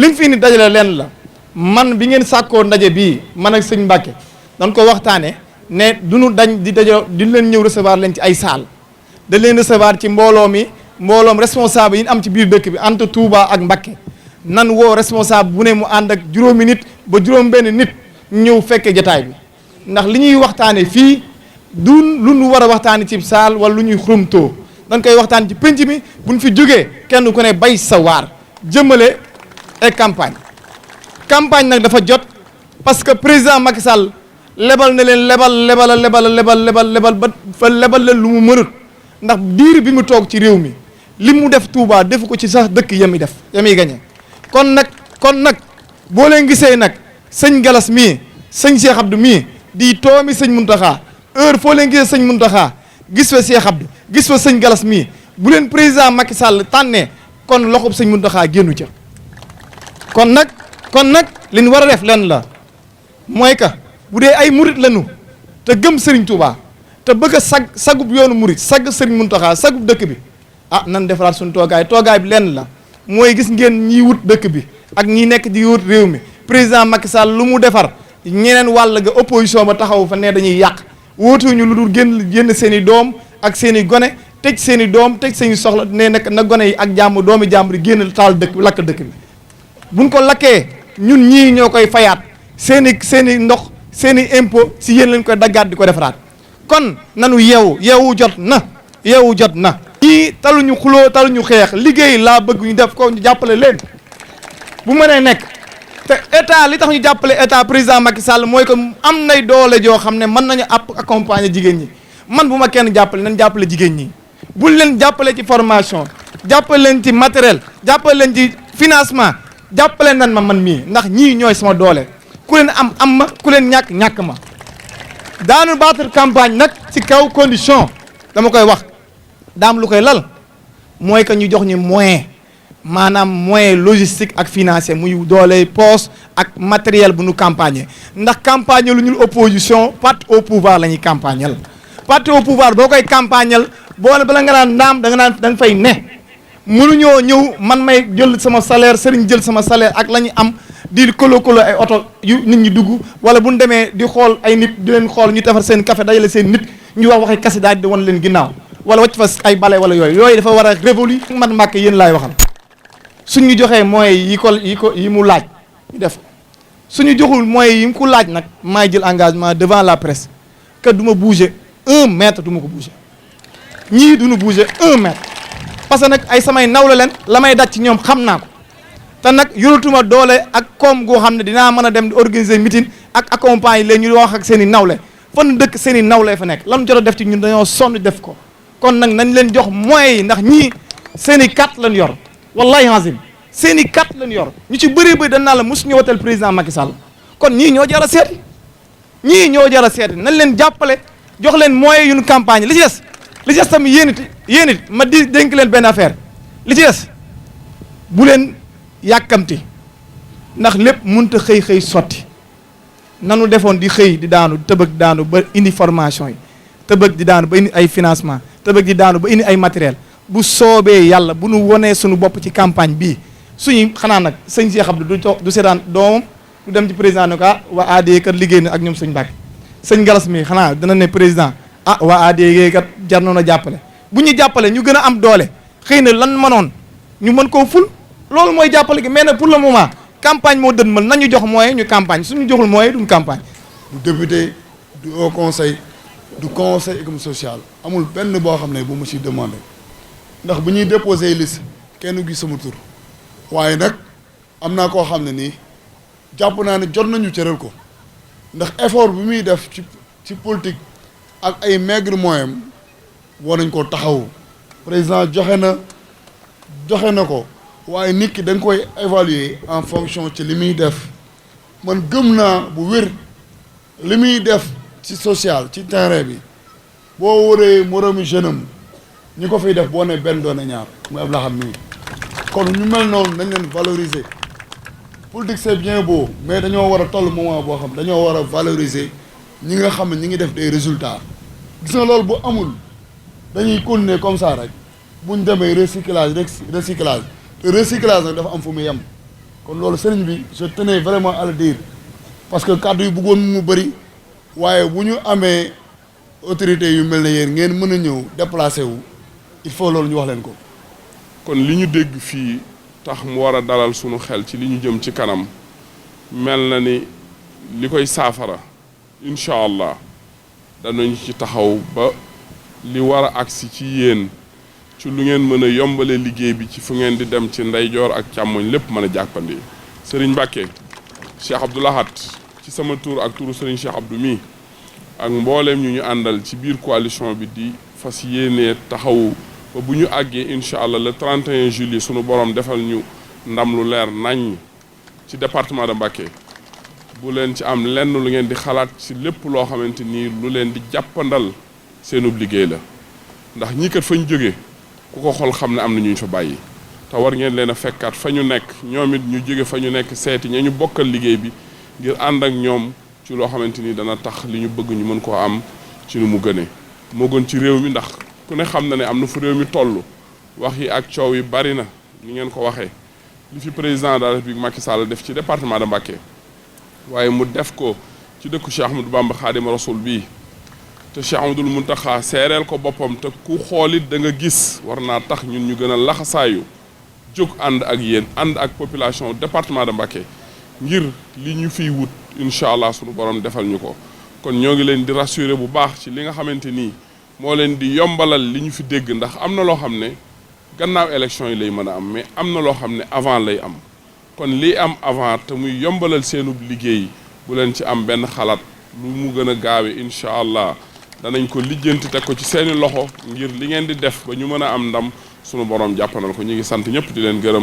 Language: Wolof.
liñ fi ni dajale leen la man bi ngeen sàkkoo ndaje bii man ak sëñ Mbacké dañ ko waxtaane ne duñu dañ di dajo di leen ñëw recevoir leen ci ay salle da leen recevoir ci mbooloom responsable yi ñu am ci biir dëkk bi entre Touba ak Mbacké nan woo responsable bu ne mu ànd ak juróomi nit ba juróom benn nit ñëw fekke jataay bi ndax li ñuy waxtaane fii du lu ñu war a waxtaane ci saal wala lu ñuy xurumtoo dañ koy waxtaan ci penc mi buñ fi jógee kenn ku ne bay sa waar jëmale ay campagne nag dafa jot parce que président Macky Sall lebal na leen lebal ba fa lebal leen lu mu mënut ndax diir bi mu toog ci réew mi li mu def Touba defu ko ci sax dëkk yami gañe kon nag boo leen gisee nag sëñ Galas mii sëñ Cheikh Abdou mii di toomi sëñ Mountakha heure foo leen gisee sëñ Mountakha gis fa Cheikh Abdou gis fa sëñ Galas mii bu leen président Macky Sall tànnee kon loxob sëñ Mountakha génnu ca kon nag li ñu war a def leen la mooy que bu dee ay murit lañu te gëm Serigne Touba te bëgg a sagub yoonu murit sag Serigne Mountakha sagub dëkk bi nan defaraat suñu toogaay bi lenn la mooy gis ngeen ñiy wut dëkk bi ak ñi nekk di wut réew mi président Macky Sall lu mu defar ñeneen wàll ga opposition ba taxaw fa ne dañuy yàq wóotuñu lu dul génn seen i doom ak seen i gone tëj seen i doom tëj seen i soxla ne nag na gone yi ak doomi jàmbur yi génn taal dëkk bi lakk dëkk bi buñ ko lakkee ñun ñii ñoo koy fayaat seen i ndox seen i impôt si yéen lañ koy daggaat di ko defaraat kon nanu yeewu jot na ñii taluñu xuloo taluñu xeex liggéey laa bëgg ñu def ko ñu jàppale leen bu mënee nekk te état li tax ñu jàppale état président Macky Sall mooy que am nay doole joo xam ne mën nañu accompagner jigéen ñi man bu ma kenn jàppale nañ jàppale jigéen ñi bul leen jàppale ci formation jàppale leen ci matériel jàppale leen ci financement jàppale nan ma man mii ndax ñii ñooy sama doole ku leen am ma ku leen ñàkk ma daanu battre campagne nag ci kaw condition dama koy wax daam lu koy lal mooy que ñu jox ñu moyen maanaam moyen logistique ak financier muy doole poste ak matériel bu ñu campagne ndax campagne lu ñu opposition parti au pouvoir la ñuy campagnal parti au pouvoir boo koy campagnal boo bala nga naan ndaam da nga fay ne mënuñoo ñëw man may jël sama salaire Serigne jël sama salaire ak la ñu am di kolo ay oto yu nit ñi dugg wala bu ñu demee di xool ay nit di leen xool ñu defar seen café dajale seen nit ñu waxi kase daal di wan leen ginnaaw wala wacc fa ay bale wala yooyu dafa war a révolu man Mbacké yéen laay waxal suñu joxee moyens yi mu laaj ñu def suñu joxul moyens yi mu ko laaj nag maay jël engagement devant la presse que du ma bouger 1 mètre du ma ko bouger ñii duñu bouger 1 mètre parce que nag ay samay nawle leen la may daj ci ñoom xam naa ko te nag yoratuma doole ak koom goo xam ne dinaa mën a dem di organiser meeting ak accompagner leen ñu wax ak seen i nawle fan dëkk seen i nawle fa nekk lan jot a def ci ñun dañoo sonn def ko kon nag nañ leen jox moyens yi ndax ñii seen i carte lañ yor wallahi azim seen i carte lañ yor ñu ci bëree bëri dañ naa la mosuñu wotal président Macky Sall kon ñii ñoo jar a seeti nañ leen jàppale jox leen moyens yu ñu campagne li ci des tamit yéen it ma di dénk leen benn affaire li ci des bu leen yàkkamti ndax lépp mënut a xëy sotti nanu defoon di xëy di daanu tëbëg daanu ba indi formation yi tëbëg di daanu ba indi ay financement tëbëg di daanu ba indi ay matériel bu soobee yàlla bu nu wonee suñu bopp ci campagne bii suñu xanaa nag sëñ Cheikh Abdou du seetaan doomam du dem ci président ne ko waa ADE kat liggéey na ak ñoom sëñ Mbacké sëñ Galas mi xanaa dana ne président waa ADE kat jar noon a jàppale bu ñu jàppale ñu gën a am doole xëy na lan mënoon ñu mën koo ful loolu mooy jàppale gi mais nag pour le moment campagne moo dën mal nañu jox moyen ñu campagne suñu joxul moyen duñ campagne. du député du haut conseil du conseil économique social amul benn boo xam ne bu mu ci demandé ndax bu ñuy déposé liste kenn gis sama tur waaye nag am naa koo xam ne nii jàpp naa ne jot nañu cëral ko ndax effort bi muy def ci politique ak ay maigre moyen war nañ koo taxawu président joxe na ko waaye nit ki da nga koy évaluer en fonction ci li muy def man gëm naa bu wér li muy def ci social ci terrain bi boo wëree moroomi jeune am ñi ko fiy def boo ne benn doone ñaar muy Abdou Lahad mii kon ñu mel noonu nañ leen valoriser politique c'est bien beau mais dañoo war a toll moment boo xam dañoo war a valoriser ñi nga xam ne ñi ngi def des résultats gis nga loolu bu amul dañuy continuer comme ça rek buñ demee recyclage te recyclage nag dafa am fu muy yem kon loolu sëriñ bi je tenais vraiment à le dire parce que kàddu yu bëggoon mu bëri waaye bu ñu amee autorités yu mel ne yéen ngeen mën a ñëw déplacé wu il faut loolu ñu wax leen ko. kon li ñu dégg fii tax mu war a dalal sunu xel ci li ñu jëm ci kanam mel na ni li koy saafara incha allah danañ ci taxaw ba li war a agsi ci yéen ci lu ngeen mën a yombale liggéey bi ci fu ngeen di dem ci ndeyjoor ak càmmoñ lépp mën a jàppandi. Serigne Mbacké Cheikh Abdou Lahad ci sama tur ak turu Serigne Cheikh Abdou mi ak mbooleem ñu àndal ci biir coalition bi di fas yéenee taxawu ba bu ñu àggee incha allah le 31 juillet sunu borom defal ñu ndam lu leer naññ ci département de Mbacké. bu leen ci am lenn lu ngeen di xalaat ci lépp loo xamante ni lu leen di jàppandal seenub liggéey la ndax ñii kat fa ñu jógee ku ko xool xam ne am na ñu fa bàyyi te war ngeen leen a fekkaat fa ñu nekk ñoom it ñu jóge fa ñu nekk seeti ña ñu bokkal liggéey bi ngir ànd ak ñoom ci loo xamante ni dana tax li ñu bëgg ñu mën koo am ci nu mu gënee. moo gën ci réew mi ndax ku ne xam na ne am na fu réew mi toll wax yi ak coow yi bari na ni ngeen ko waxee li fi président de la République Macky Sall def ci département de Mbacké. waaye mu def ko ci dëkku Cheikh Ahmadou Bamba Xaadimu Rasuul bii te Cheikh Ahmadoul Mountakha seereel ko boppam te ku xoolit da nga gis war naa tax ñun ñu gën a laxasaayu jóg ànd ak yéen ànd ak population département de Mbacké ngir li ñu fiy wut incha allah sunu borom defal ñu ko. kon ñoo ngi leen di rassurer bu baax ci li nga xamante ni moo leen di yombalal li ñu fi dégg ndax am na loo xam ne gannaaw élection yi lay mën a am mais am na loo xam ne avant lay am. kon lii am avant te muy yombalal seenub liggéey bu leen ci am benn xalaat lu mu gën a gaawe incha allah danañ ko lijjanti teg ko ci seeni loxo ngir li ngeen di def ba ñu mën a am ndam sunu borom jàppanal ko ñu ngi sant ñëpp di leen gërëm.